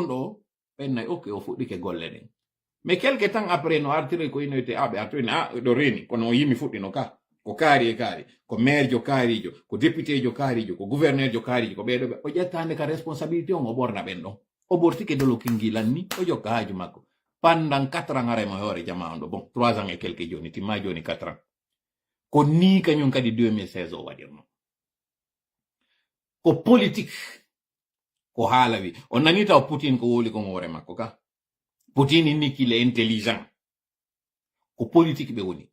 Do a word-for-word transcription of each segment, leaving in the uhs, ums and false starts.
ɗo, ɓen nayi, ok, o fuɗɗike golle ɗen. Mais quelque temps après, no artiri ko inoyte, ah, ɓe artiri, ah, ɗo reeni, kono o yimi fuɗɗino ka. Ko kaari e kaari, ko maire jo kaarijo, ko député jo kaarijo, ko gouverneur jo kaarijo, ko ɓeeɗo ɓe, o ƴettaande ka responsabilité on, o ɓorna ɓen ɗon. O ɓortike dolo kingi lanni, o jokka haaju makko. Pendant quatre ans, haray mo hoore jamaa on ɗo. Bon, trois ans et quelques jooni, timma jooni quatre ans. Ko nii kañum kadi deux mille seize o waɗirno. Ko politique, ko haala wi. On nanii taw Poutine ko wowli kon hoore makko ka. Poutine inni qu'il est intelligent. Ko politique ɓe woni.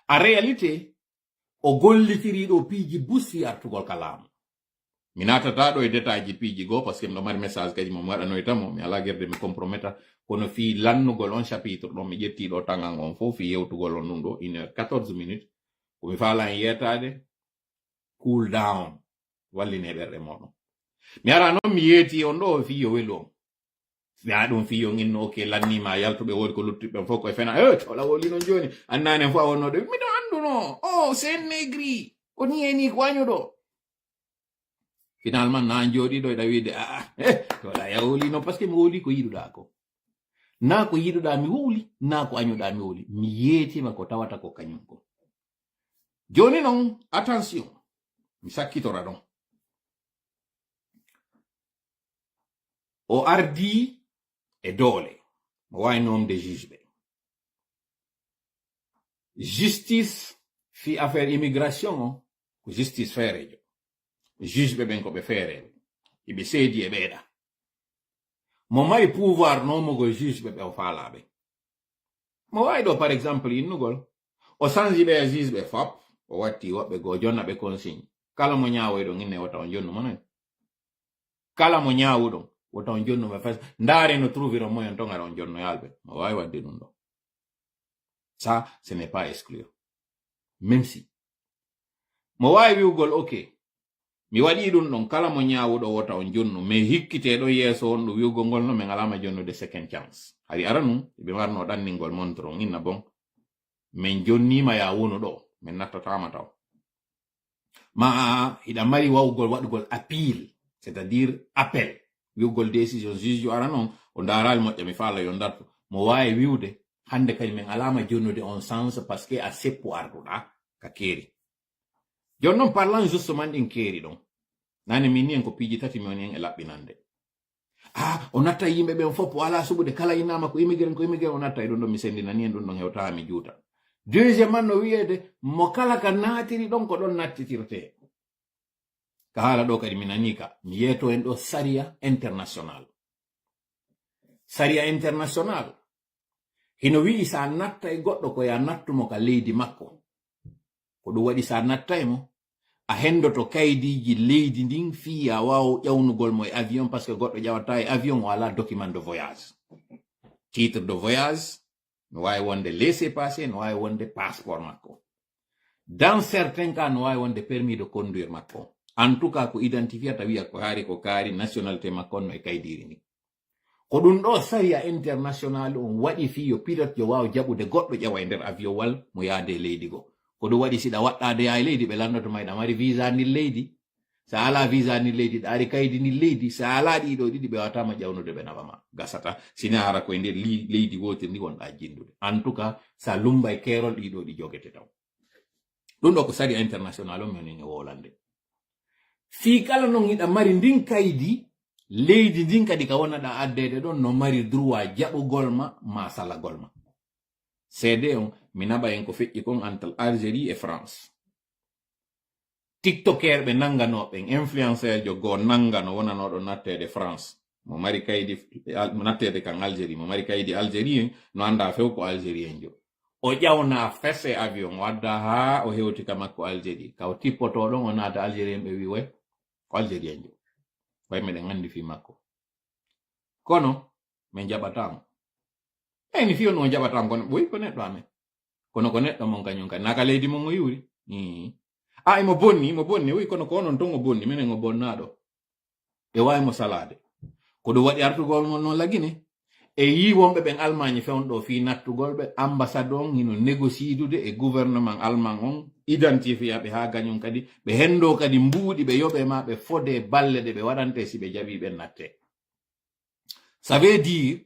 En réalité, o gollitirii ɗo piiji busi artugol ka laamu. Mi naatataa ɗo e détail ji piiji goo, parce que miɗo mari message kadi mo mi waɗanoyta mo, mi alaa gerde mi comprometa, kono fii lannugol on chapitre ɗon, mi ƴettii ɗo tangan on fof fii yewtugol on ɗum ɗo, une heure quatorze minutes, ko mi faalaa en yeetaade, cool down, wallinee ɓerɗe mooɗon. Mi araa non mi yeetii on ɗo fii yo welu on. Mi aa ɗum fii yo on inno, ok, lanniima, yaltuɓe woodi ko luttuɓe ɓen fof koye fena, eh, cola woli non jooni, annaane fof a wonnoo ɗo, miɗo annduno, oh, c'est un négri, ko nii e nii ko añuɗo. Finalement, na jooɗii ɗo eɗa wiide, ah, ah, eh, cola ya woli non, parce que mi wowli ko yiɗuɗaa ko. Naa ko yiɗuɗaa mi wowli, naa ko añuɗaa mi wowli. Mi yeetima ko tawata ko kañum ko. Jooni non, attention, mi sakkitora ɗon. O ardii e doole, mo waawi nomde juge ɓe. Justice fii affaire immigration o, ko justice feereejo. Juge ɓe ɓen ko ɓe feereeɓe. Iɓe seedi e ɓeeɗa. Mo mari pouvoir nomugol juge ɓe ɓe o faalaa ɓe. Mo waawi ɗo, par exemple, innugol, o sanji ɓe juge ɓe fop, o watti woɓɓe goo, jonna ɓe consigne. Kala mo ñaawoyɗon inne wota on jonnu mo non. Kala mo ñaawuɗon, wota on jonnu mo fes. Ndaare no trouviron moyen ton ara on jonnoyal ɓe. Mo waawi waɗde ɗum ɗo. Ça, ce n'est pas exclu. Même si. Mo waawi wi'ugol, ok, mi waɗii ɗum ɗon, kala mo ñaawuɗo wota on jonnu. Mais hikkitee ɗon yeeso on ɗum wi'ugol ngol no men alaama jonnude second chance. Hari ara nun, ɓe marno ɗanningol montre on, inna bon. Men jonniima ya wonu ɗo, men nattataama taw. Ma a, a, hiɗa mari wawugol waɗugol appeal, c'est-à-dire appel. Wi'ugol décision juge jo ara non, o ndaaraali moƴƴa, mi faala yo ndartu. Mo waawi wi'ude, hannde kadi men alaama jonnude on sens parce que a seppu arduɗa ka keeri. Jooni non, parlant justement ɗin keeri ɗon. Nane min ni en ko piiji tati mi woni en e laɓɓinande. Ah, o natta yimɓe ɓen fof, o alaa suɓude, kala innaama ko immigré, ko immigré, o natta e ɗum ɗon, mi sendinani en ɗum ɗon hewtaa, mi juuta. Deuxièmement, no wi'eede, mo kala ka naatiri ɗon, ko ɗon nattitirtee. Ka haala ɗo kadi mi nanii ka, mi yeeto en ɗo sariya international. Sariya international, hino wi'i sa natta e goɗɗo ko ya nattu mo ka leydi makko. Ko ɗum waɗi sa natta e mo, a hendoto kaydiiji leydi ndin fii ya waaw ƴawnugol mo e avion, parce que goɗɗo ƴawata e avion o alaa document de voyage. Titre de voyage, no waawi wonde laissez-passer, no waawi wonde passeport makko. Dans certains cas, no waawi wonde permis de conduire makko. En tout cas, ko identifiata wi'a ko haari ko kaari nationalité makko on no e kaydiiri ndin. Ko ɗum ɗo sariya international on waɗi fii yo pilote yo waaw jaɓude goɗɗo ƴawa e nder avion wal mo yaade e leydi goo. Ko ɗum waɗi siɗa waɗɗaade yaa e leydi, ɓe landoto ma hiɗa mari visa ndin leydi. Sa alaa visa ndin leydi, ɗa ari kaydi ndin leydi, sa alaa ɗii ɗoo ɗiɗi, ɓe waawata ma ƴawnude, ɓe naɓa ma. Gasata, si ne hara koye nder li-, leydi wootiri ndi wonɗa jinndude. En tout cas, sa lummbay keerol, ɗii ɗoo ɗi jogete taw. Ɗum ɗo ko sariya international on mi woni e wowlande. Fii kala non hiɗa mari ndin kaydi, leydi ndin kadi ka wonaɗa addeede ɗon no mari droit jaɓugol ma, maa salagol ma. Seede on, mi naɓa en ko feƴƴi kon entre Algérie e France. TikToker ɓe nanganoo ɓen, influencer jo goo nangano wonanooɗo natteede France. Mo mari kaydi, al-, natteede kan Algérie, mo mari kaydi Algérie en, no anndaa few ko Algérien jo. O ƴawnaa fes e avion, o addaa haa o hewti ka makko Algérie. Ka o tippotoo ɗon, o naata Algérien ɓe wi'i, "Way, ko Algérien jo." Way meɗen anndi fii makko. Kono, min jaɓataa mo. Eyni, fii on on jaɓataa mo, kono ɓoy ko neɗɗo amen. Kono ko neɗɗo mon kañum kadi. Naa ka leydi mon o iwri? Ii. A, imo bonni, imo bonni. Wi, kono ko onon ton o bonni, minen o bonnaaɗo. Ɓe waawi mo salaade. Ko ɗum waɗi artugol mon non Lagine. E yii wonɓe ɓen Almaañi fewndo fii nattugol ɓe, ambassade on hino négociidude e gouvernement Alman on, identifiya ɓe haa gañum kadi, ɓe henndoo kadi mbuuɗi ɓe yoɓee ma ɓe fodee balle ɗe ɓe waɗante si ɓe jaɓii ɓen nattee. Ça veut dire,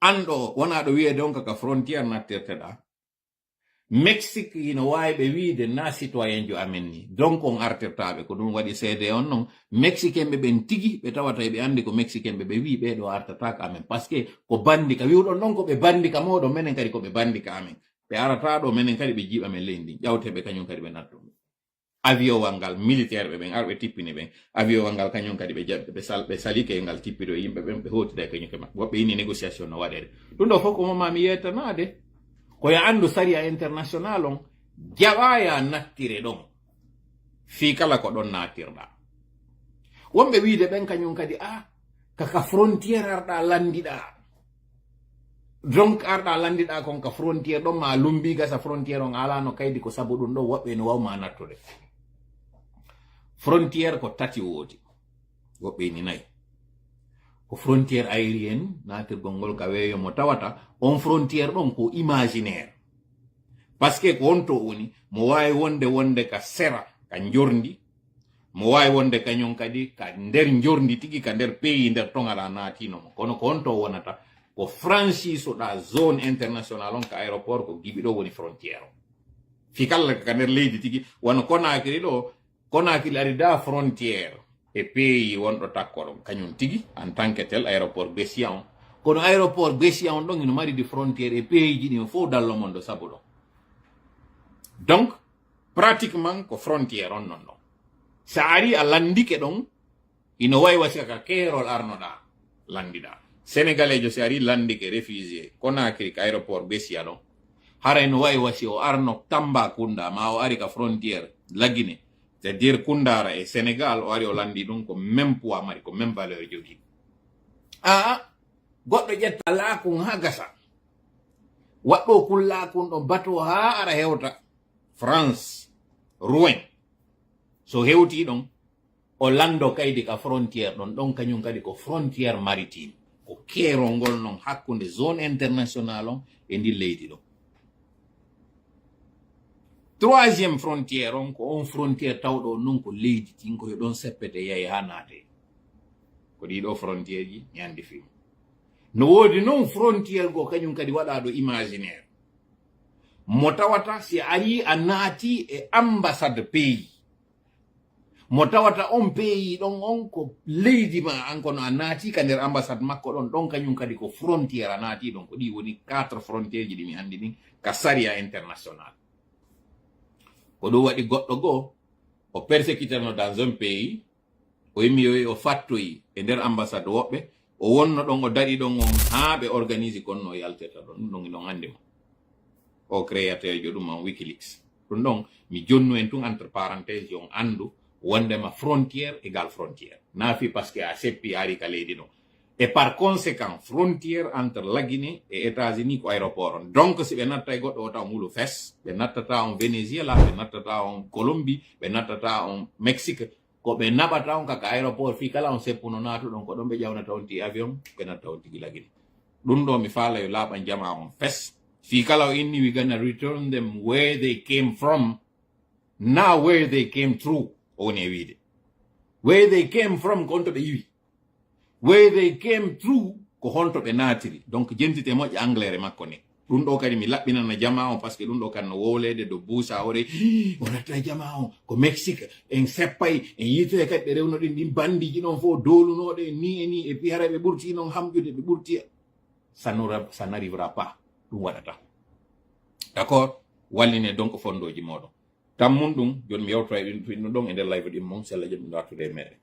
an ɗo wonaa ɗo wiyeede on ka, ka frontière nattirteɗaa. Mexique hino waawi ɓe wiide na citoyen jo amen ni. Donc on artirtaa ɓe. Ko ɗum waɗi seede on non. Mexicain ɓe ɓen tigi ɓe tawata ɓe anndi ko Mexicain ɓe, ɓe wii ɓee ɗo artataa ka amen. Parce que ko bandi ka wi'uɗon ɗon ko ɓe bandi ka mooɗon, menen kadi ko ɓe bandi ka amen. Ɓe arataa ɗo, menen kadi ɓe jiiɓa men leydi ndin. Ƴawtee ɓe kañum kadi ɓe nattu. Avion wal ngal, militaire ɓe ɓen, arɓe tippini ɓen. Avion wal ngal kañum kadi ɓe jaɓi, ɓe sal-, ɓe salike ngal tippido yimɓe ɓen, ɓe hotida e kañum ke maɓɓe. Woɓɓe inni négociation no waɗede. Ɗum ɗo fof ko mo mami yettanaade. Ko yo anndu sariya international on, jaɓaa ya nattire ɗon. Fii kala ko ɗon nattirɗaa. Wonɓe wiide ɓen kañum kadi, a, ka, ka frontière arɗaa lanndiɗaa. Donc arɗaa lanndiɗaa kon ka frontière ɗon, ma lumbii gasa frontière on alaano kaydi, ko sabu ɗum ɗon woɓɓe no wawma nattude. Frontière ko tati woodi. Woɓɓe ini nayi. Ko frontière aérienne, naatirgol ngol ka weeyo mo tawata, on frontière ɗon ko imaginaire. Parce que ko on to woni, mo waawi wonde, wonde ka sera, ka njorndi, mo waawi wonde kañum kadi ka nder njorndi tigi, ka nder pays, nder toŋal a naatino mo. Kono ko on to wonata, ko franchisuɗaa zone international on ka aéroport, ko Gibi ɗo woni frontière o. Fii kala ka nder leydi tigi, wano Conakry ɗo, Conakry ari da frontière e pays wonɗo takko ɗon, kañum tigi, en tant que tel, aéroport Bessiya on. Kono aéroport Bessiya on ɗon hino mari di frontière e pays ji ɗin fof dallo mon ɗo sabu ɗon. Donc, pratiquement ko frontière on non ɗon. Sa ari a landike ɗon, hino wayi wa si ka keerol arnoɗaa, landiɗaa. Sénégaleejo si ari landike réfugié, Conakry ka aéroport Bessiya ɗon. Haray no wayi wa si o arno Tambacounda, ma o ari ka frontière La Guinée. C'est-à-dire Koundara e Sénégal, o ari o landi ɗum ko même poids mari, ko même valeur jogii. Aa, goɗɗo ƴetta laakun haa gasa. Waɗɗo kun laakun ɗon bato haa ara hewta France, Rouen. So hewtii ɗon, o lando kaydi ka frontière ɗon, ɗon kañum kadi ko frontière maritime. Ko keerol ngol non hakkunde zone international on e ndin leydi ɗon. Troisième frontière on, ko on frontière tawɗo on non ko leydi tin, ko yo ɗon seppete yahi haa naate. Ko ɗii ɗoo frontière ji mi anndi fii mun. No woodi non frontière goo kañum kadi waɗaaɗo imaginaire. Mo tawata si a arii a naati e ambassade pays. Mo tawata on pays ɗon on ko leydi ma an, kono a naati ka nder ambassade makko ɗon, ɗon kañum kadi ko frontière a naati ɗon. Ko ɗii woni quatre frontière ji ɗi mi anndi ɗin ka sariya international. Ko ɗum waɗi goɗɗo goo, o persécuté no dans un pays, o immi o, o fattoyi e nder ambassade woɓɓe, o wonno ɗon, o daɗi ɗon on haa ɓe organise kon no yaltirta ɗon. Ɗum ɗon, ɗon anndi mo. O créateur jo ɗum on Wikileaks. Ɗum ɗon, mi jonnu en tun entre parenthèse, yo on anndu wondema frontière égal frontière. Naa fii parce que a seppi a ari ka leydi ɗon. Et par conséquent, frontière entre la Guinée et États-Unis ko aéroport on. Donc, si ɓe natta e goɗɗo o taw ngulu fes, ɓe nattata on Venezuela, ɓe nattata on Colombie, ɓe nattata on Mexique, ko ɓe naɓata on ka, ka aéroport fii kala on seppuno naatuɗon, ko ɗon ɓe ƴawnata on ti avion, ɓe natta on tigi la Guinée. Ɗum ɗo mi faala yo laaɓan jamaa on fes. Fii kala o inni, we gonna return them where they came from, naa where they came through, o woni e wiide. Where they came from ko on to ɓe iwi. Where they came through ko honto ɓe naatiri. Donc, jentite moƴƴa anglais makko ne. Ɗum ɗo kadi mi laɓɓinana jamaa on, parce que ɗum ɗo kan no wowleede do buusa ore, o natta jamaa on, ko Mexique, en seppay, en yiitoy kadi ɓe rewno ɗin, ɗin bandiji ɗon fof doolunooɗe, ni e ni, et puis haray ɓe ɓurti non hamƴude, ɓe ɓurti. Ça n'arri-, ça n'arrivera pas. Ɗum waɗata. D'accord? Walline donc fondoji moɗon. Tammun ɗum, joni mi yewtoya ɗin, ɗin ɗon e nder live ɗin mon, sella jom mi wartude e meɗen.